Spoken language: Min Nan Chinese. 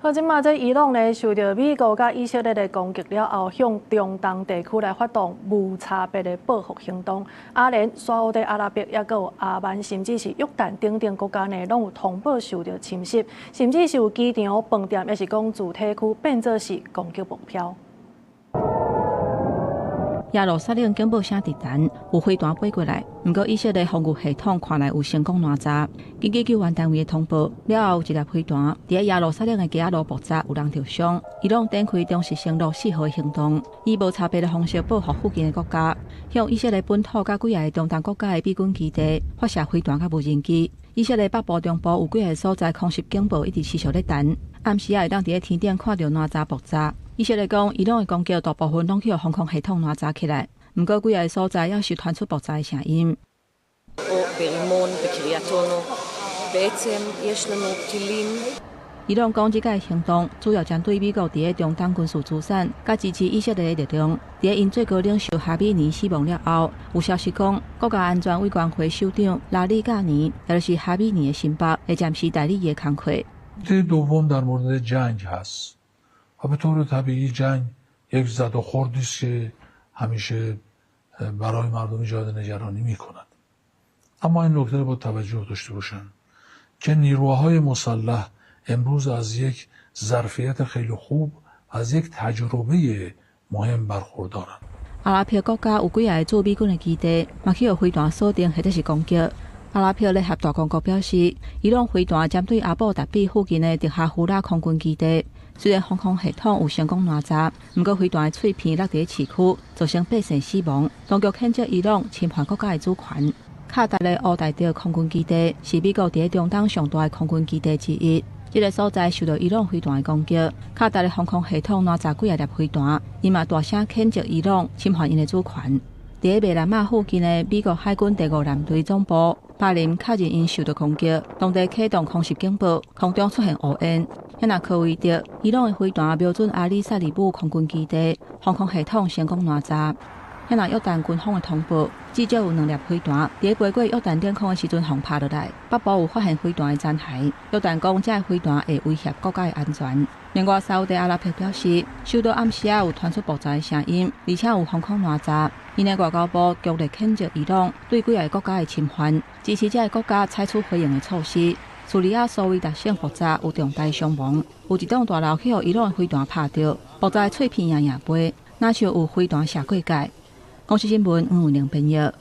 好，這馬這伊朗呢，受著美國佮以色列的攻擊了後，向中東地區來發動無差別的報復行動。阿聯、沙烏地阿拉伯，抑閣有阿曼，甚至是約旦等等國家呢，攏有通報受著侵襲，甚至是有機場、飯店，抑是講住宅區變做是攻擊目標。耶路撒冷警報聲直彈，有飛彈飛過來，毋過以色列防禦系統看來有成功攔截。根據救援單位的通報，了後有一粒飛彈佇耶路撒冷的街仔路爆炸，有人著傷。伊朗展開忠實承諾四號的行動，以無差別的方式報復附近的國家，向以色列本土佮幾个中東國家的美軍基地發射飛彈佮無人機。以色列北部、中部有幾个所在空襲警報一直持續咧彈，暗時仔會當佇咧天頂看著哪吒爆炸。以色列講，伊朗的攻擊大部分攏去予防空系統攔截起來，毋過幾个所在猶是傳出爆炸的聲音。ברימון, בקריית אונו, בעצם יש לנו טילים. 伊朗講，這個行動主要針對美國佇咧中東軍事資產，佮支持以色列的力量。佇咧𪜶最高領袖哈米尼死亡了後，有消息講，國家安全委員會首長拉里賈尼，也就是哈米尼的心腹，會暫時代理伊的工課。 دوم در مورد جنگ هست و به طور طبیعی جنگ یک زد و خوردی است که همیشه برای مردم ایجاد نگرانی می کند. اما این نکته رو باید توجه داشته باشن که نیروهای مسلح امروز از یک ظرفیت خیلی خوب، از یک تجربه مهم برخوردارند. 阿拉伯國家有幾个駐美軍的基地，嘛去予飛彈鎖定或者是攻擊。阿拉伯聯合大公國表示，伊朗飛彈針對阿布達比附近的德哈夫拉空軍基地，雖然防空系統有成功攔截，毋過飛彈的碎片落佇市區，造成百姓死亡。當局譴責伊朗侵犯國家的主權。卡達的烏代德空軍基地是美國佇咧中東上大的空軍基地之一。這个所在受到伊朗飛彈的攻擊，卡達的防空系統攔截幾仔粒飛彈，伊嘛大聲譴責伊朗侵犯𪜶的主權。佇咧馬南馬附近的美國海軍第五艦隊總部，巴林確認𪜶受到攻擊，當地啟動空襲警報，空中出現烏煙。遐若科威特，伊朗的飛彈瞄準阿里薩利姆空軍基地，防空系統成功攔截。遐若約旦軍方的通報，至少有兩粒飛彈佇咧飛過約旦領空的時陣，予拍落來。北部有發現飛彈的殘骸。約旦講，這个飛彈會威脅國家的安全。另外，沙烏地阿拉伯表示，首都暗時仔有傳出爆炸的聲音，而且有防空攔截。𪜶的外交部強烈譴責伊朗對幾个國家的侵犯，支持這个國家採取回應的措施。敘利亞蘇維達省爆炸有重大傷亡，有一棟大樓去予伊朗的飛彈拍著，爆炸的碎片掖掖飛，若像有飛彈射過界。公視新聞黃偉玲編譯。